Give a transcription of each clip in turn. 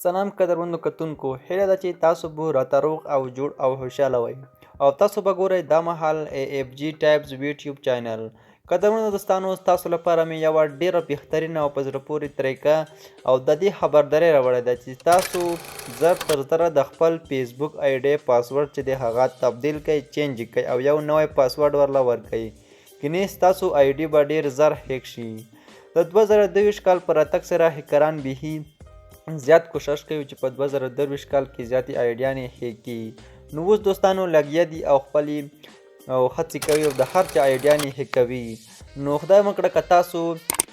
سلام قدرمنو کتونکو، هیله ده چې تاسو به راته روغ او جوړ او خوشاله وئ او تاسو به ګورئ دا مهال ای اف جی ټایپز یوټیوب چینل. قدرمنو دوستانو، تاسو لپاره مې یوه ډیره بهترینه او په زړه پورې طریقه او د دې خبرداری راوړی ده چې تاسو زر تر زره د خپل فیسبوک آی ډي پاسورډ چې دی هغه تبدیل کړئ، چینج کړئ او یو نوی پاسورډ ورله ورکړئ، کنې ستاسو آی ډي به ډیر زر هیک شي. د 2022 کال په راتګ سره هیکران بیخي زیات کوشش کوي چې په 2023 کال کې زیاتې آیډیانې هیک کړي. نو اوس دوستانو لګیا دي او خپلې او هڅې کوي او د هر چا آیډیانې هیکوي. نو خدای مه کړه که تاسو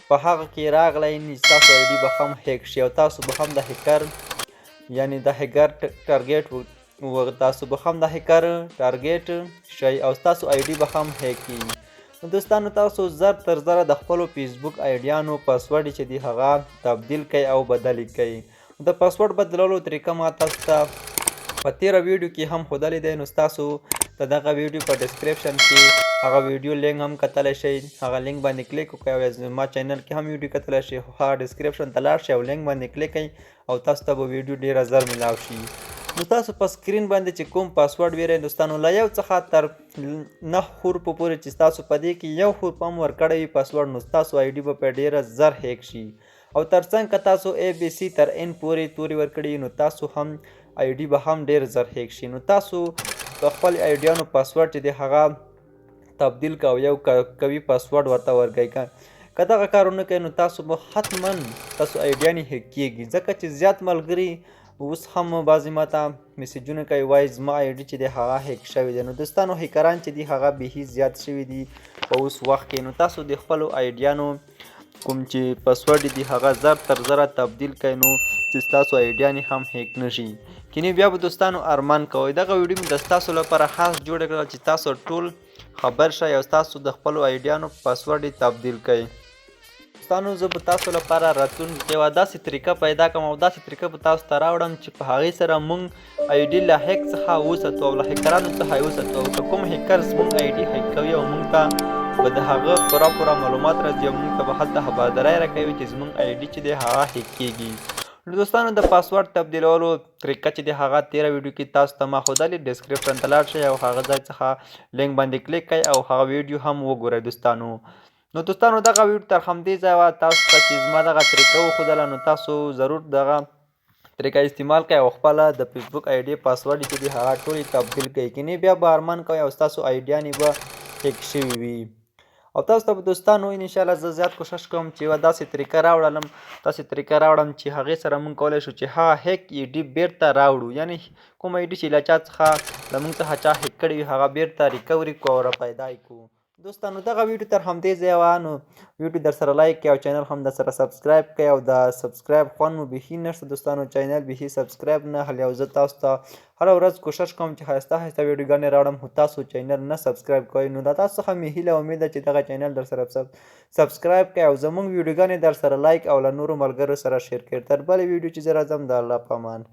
په هغه کې راغلی نو ستاسو آیډي به هم هیک شي او تاسو به هم د هیکر یعنی د هیکر ټارګیټ و تاسو به هم د هیکر ټارګیټ شئ او ستاسو آیډي به هم هیک کړي. نو دوستانو تاسو زر تر زره د خپلو فیسبوک آیډیانو پاسورډ چې دی هغه تبدیل کړئ او بدل یې کړئ. د پاسورډ بدلولو طریقه ما تاسو ته په تیره ویډیو کې هم ښودلې دی، نو ستاسو د دغه ویډیو په ډسکرپشن کې هغه ویډیو لینک هم کتلی شئ، هغه لینک باندې کلیک وکړئ او زما چینل کې هم ویډیو کتلی شئ. خو هغه ډسکرپشن ته لاړ شئ او لینک باندې کلیک کړئ او تاسو ته به ویډیو ډیره زر ملاو شي. نو تاسو په سکرین باندې چې کوم پاسورډ ویری دوستانو، له یو څخه تر 9 حروفو پورې چې تاسو په دې کې یو حرف هم ورکړی وي پاسورډ، نو ستاسو آی ډي به په ډیره زر هیک شي. او ترڅنګ که تاسو ای بي سي تر ان پورې توري ورکړي نو تاسو هم آی ډي به هم ډیر زر هیک شي. نو تاسو په خپل آیډیانو پاسورډ چې دی هغه تبدیل که او یو قوي پاسورډ ورته ورکړئ. که دغه کار ونه کوئ نو تاسو به حتما تاسو آیډیانې هیک کیږي، ځکه چې زیات ملګري اوس هم بعضې ماته میسجونه کوي وایي زما آیډي چې دی هغه هیک شوی دی. نو دوستانو هیکران چې دي هغه بیخي زیات شوي دي په اوس وخت کې. نو تاسو د خپلو آیډیانو کوم چې پاسورډ دي هغه زر تر زره تبدیل کړئ نو چې ستاسو آیډیانې هم هیک نه شي، کنې بیا به دوستانو ارمان کوئ. دغه ویډیو مې د ستاسو لپاره خاص جوړه کړه چې تاسو ټول خبر شئ او تاسو د خپلو آیډیانو پاسورډ تبدیل کړئ. دوستانو زه به تاسو لپاره راتلونکي کې یوه داسې طریقه پیدا کړم او داسې طریقه به تاسو ته راوړم چې په هغې سره مونږ آیډي له هیک څخه وساتو او له هیکرانو څخه یې وساتو، او که کوم هیکر زمونږ آیډي هیک کوي او مونږ ته به د هغه پوره پوره معلومات راځي او مونږ ته به هلته خبرداری راکوي چې زمونږ آیډي چې دی هغه هیک کیږي. نو دوستانو د پاسورډ تبدیلولو طریقه چې دی هغه تیره ویډیو کې تاسو ته ما ښودلې، ډسکرپشن ته لاړ شئ او هغه ځای څخه لینک باندې کلیک کړئ او هغه ویډیو هم وګورئ دوستانو. نو دوستانو دغه ویډیو تر همدې ځایه وه، تاسو ته چې زما دغه طریقه وښودله نو تاسو ضرور دغه طریقه استعمال کړئ او خپله د فیسبوک آیډي پاسورډ چې دی هغه ټولې تبدیل کړئ، کنې بیا به ارمان کوئ او ستاسو آیډیانې به هیک شوي وي. او تاسو ته به دوستانو انشاءالله زه زیات کوشش کوم چې یوه داسې طریقه راوړلم، داسې طریقه راوړم چې هغې سره مونږ کولی شو چې هغه هیک ایډي بیرته راوړو، یعنی کوم ایډي چې له چا څخه له مونږ څخه چا هیک کړې وي هغه بیرته ریکوري کړو او را پیدا یې کړو. دوستانو دغه ویډیو تر همدې ځایه وه، نو ویډیو در سره لایک کړئ او چینل هم در سره سبسکرایب کړئ او د سبسکرایب خوند مو بیخي نشته دوستانو، چینل بیخي سبسکرایب نه اخلي او زه تاسو ته هره ورځ کوشش کوم چې ښایسته ښایسته ویډیوګانې راوړم، خو تاسو چینل نه سبسکرایب کوئ. نو دا تاسو څخه مې هیله او امید ده چې دغه چینل در سره سبسکرایب کړئ او زموږ ویډیوګانې در سره لایک او له نورو ملګرو سره شیر کړئ. تر بلې ویډیو چې زه راځم، د الله په امان.